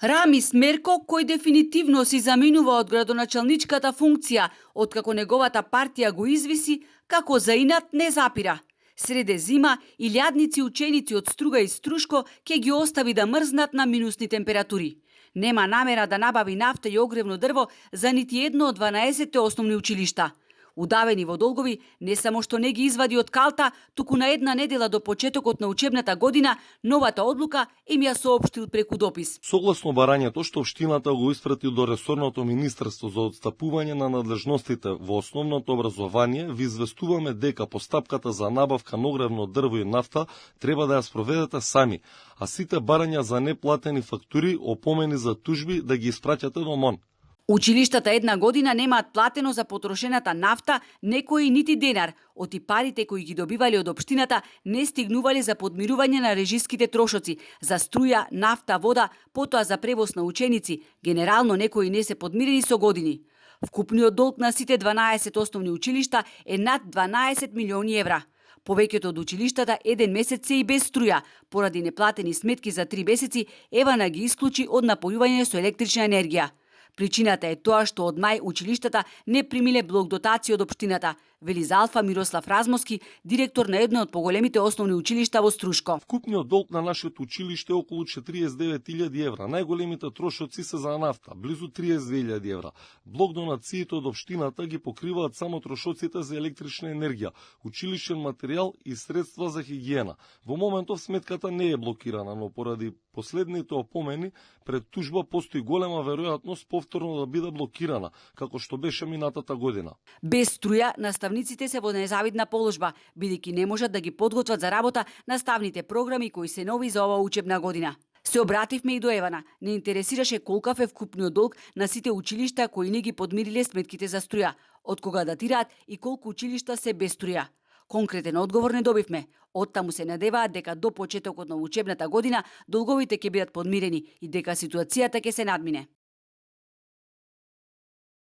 Рами Смерко, кој дефинитивно си заминува од градоначалничката функција, откако неговата партија го извиси, како за инат не запира. Среде зима, илјадници ученици од Струга и Струшко ќе ги остави да мрзнат на минусни температури. Нема намера да набави нафта и огревно дрво за нити едно од 12 основни училишта. Удавени во долгови, не само што не ги извади од калта, туку на една недела до почетокот на учебната година, новата одлука им ја соопштил преку допис. Согласно барањето што општината го испратил до ресорното министерство за отстапување на надлежностите во основното образование, ви известуваме дека постапката за набавка на огревно дрво и нафта треба да ја спроведете сами, а сите барања за неплатени фактури, опомени за тужби да ги испраќате до МОН. Училиштата една година немаат платено за потрошената нафта некој нити денар, оти парите кои ги добивале од општината не стигнувале за подмирување на режиските трошоци, за струја, нафта, вода, потоа за превоз на ученици, генерално некои не се подмирени со години. Вкупниот долг на сите 12 основни училишта е над 12 милиони евра. Повеќето од училиштата еден месец се и без струја, поради неплатени сметки за 3 месеци, Евана ги исклучи од напојување со електрична енергија. Причината е тоа што од мај училиштата не примиле блок дотација од општината, вели за Алфа Мирослав Размовски, директор на едно од поголемите основни училишта во Струшко. Вкупниот долг на нашето училиште е околу 49.000 евра. Најголемите трошоци се за нафта, близу 32.000 евра. Блок донациите од општината ги покриваат само трошоците за електрична енергија, училишен материјал и средства за хигиена. Во моментов сметката не е блокирана, но поради последните опомени пред тужба постои голема веројатност повторно да биде блокирана, како што беше минатата година. Без струја, наставниците се во незавидна положба, бидејќи не можат да ги подготват за работа наставните програми кои се нови за оваа учебна година. Се обративме и до Евана. Не интересираше колкав е вкупниот долг на сите училишта кои не ги подмириле сметките за струја, од кога датираат и колку училишта се без струја. Конкретен одговор не добивме. Оттаму се надеваат дека до почетокот на учебната година долговите ќе бидат подмирени и дека ситуацијата ќе се надмине.